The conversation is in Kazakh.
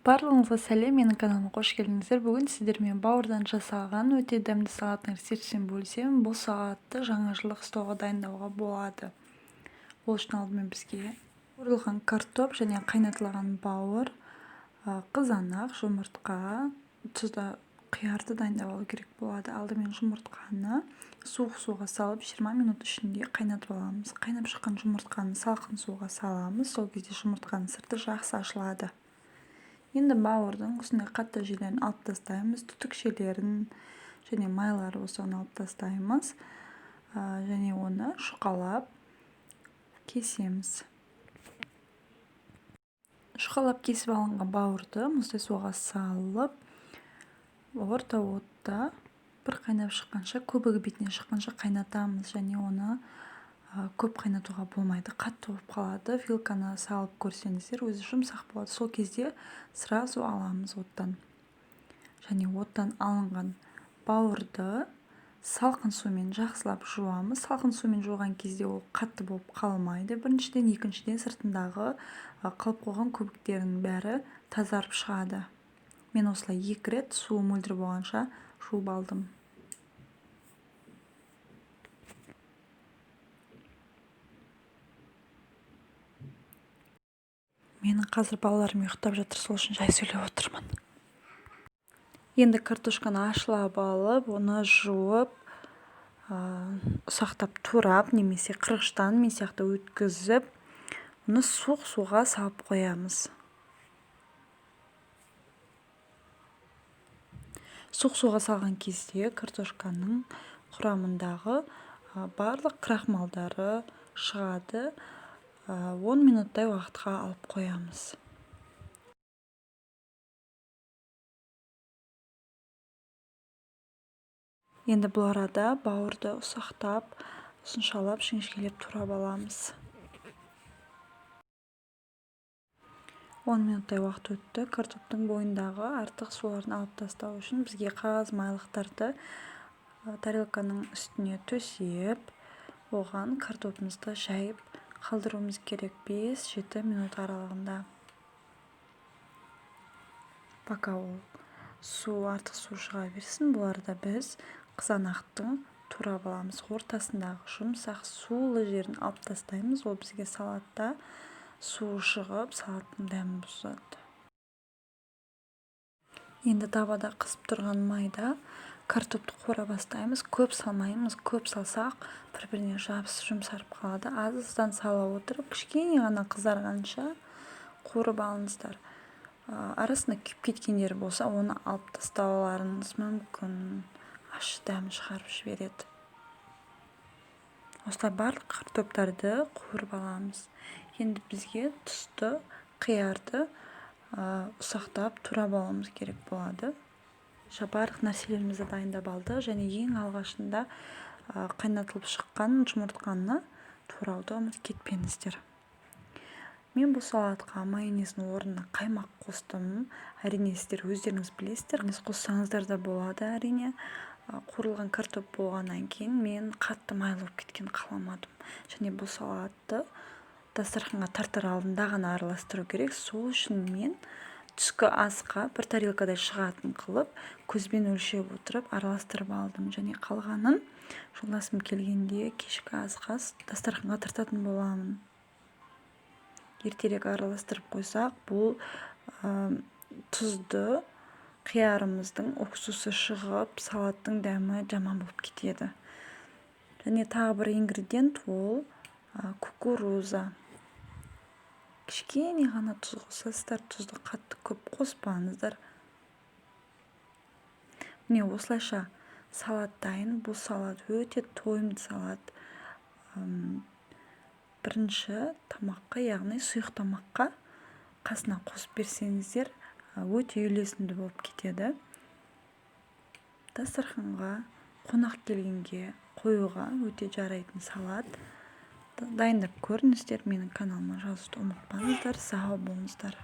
Барлығыңызға сәлем, менің каналыма қош келдіңіздер. Бүгін сіздермен бауырдан жасалған өте дәмді салаттың рецептімен бөлісемін. Бұл салатты жаңа жылдық столға дайындауға болады. Ол үшін алдымен бізге қуырылған картоп және қайнатылған бауыр, қызанақ, жұмыртқа, тұзды қиярды дайындап алу керек болады. Алдымен жұмыртқаны суық суға салып 20 минут ішінде қайнатып аламыз. Қайнап шыққан жұмыртқаны салқын суға саламыз. Сол кезде жұмыртқаның сырты жақсы ашылады. Енді бауырдың осындай қатты жерлерін алып тастаймыз, түтікшелерін және майлары болса оны алып тастаймыз, және оны жұқалап кесеміз. Жұқалап кесіп алынған бауырды мұздай суға салып, орта отта бір қайнап шыққанша, көбігі бетіне шыққанша қайнатамыз. Және оны көп қайнатуға болмайды, қатты болып қалады. Вилканы салып көрсеңіздер, өзі жұмсақ болады. Сол кезде сразу аламыз оттан. Және оттан алынған бауырды салқын сумен жақсылап жуамыз. Салқын сумен жуған кезде ол қатты болып қалмайды. Біріншіден, екіншіден, сыртындағы қалып қойған көбіктерінің бәрі тазарып шығады. Мен осылай 2 рет суы мөлдір болғанша жуып алдым. Менің қазір балаларым ұйықтап жатыр, сол үшін жай сөйлеп отырмын. Енді картошканы ашылап алып, оны жуып, ұсақтап турап, немесе қырғыштан мен сияқты өткізіп, оны суық суға салып қоямыз. Суық суға салған кезде картошканың құрамындағы барлық крахмалдары шығады. 10 минуттай уақытқа алып қоямыз. Енді бұл арада бауырды ұсақтап, ұсыншалап, жіңішкелеп турап аламыз. 10 минуттай уақыт өтті. Картоптың бойындағы артық суларын алып тастау үшін бізге қағаз майлықтарды тарелканың үстіне төсеп, оған картопымызды жайып қалдыруымыз керек 5-7 минут аралығында. Пока ол артық су шыға берсін, бұл арада біз қызанақтың турап аламыз. Ортасындағы жұмсақ сулы жерін алып тастаймыз. Ол бізге салатта суы шығып, салаттың дәмін бұзады. Енді табада қызып тұрған майда картопты қуыра бастаймыз. Көп салмаймыз, көп салсақ бір-біріне жабысып жұмсарып қалады. Аз-аздан сала отырып, кішкене ғана қызарғанша қуырып алыңыздар. Арасында күйіп кеткендері болса, оны алып тастауларыңыз мүмкін. Ащы дәмін шығарып жібереді. Осылай барлық картоптарды қуырып аламыз. Енді бізге тұзды, қиярды ұсақтап турап алуымыз керек болады. Барлық нәрселерімізді дайындап алдық және ең алғашында қайнатылып шыққан жұмыртқаны турауды ұмытып кетпеңіздер. Мен бұл салатқа майонездің орнына қаймақ қостым. Әрине, сіздер өздеріңіз білесіздер, майонез қоссаңыздар да болады әрине. Қуырылған картоп болғаннан кейін мен қатты майлы болып кеткенін қаламадым. Және бұл салатты дастарханға тартар алдында ғана араластыру керек. Сол үшін мен түскі асқа бір тарелкадай шығатын қылып, көзбен өлшеп отырып араластырып алдым. Және қалғанын жолдасым келгенде кешкі асқа дастарханға тартатын боламын. Ертерек араластырып қойсақ, бұл тұзды қиярымыздың уксусы шығып, салаттың дәмі жаман болып кетеді. Және тағы бір ингредиент ол кукуруза. Кішкене ғана тұз қосасыздар, тұзды қатты көп қоспаңыздар. Міне осылайша салат дайын. Бұл салат өте тойымды салат. Бірінші тамаққа, яғни сұйық тамаққа қасына қосып берсеңіздер, өте үйлесімді болып кетеді. Дастарханға қонақ келгенге қоюға өте жарайтын салат. Дайындап көріңіздер. Менің каналыма жазуды ұмытпаңыздар. Сау болыңыздар.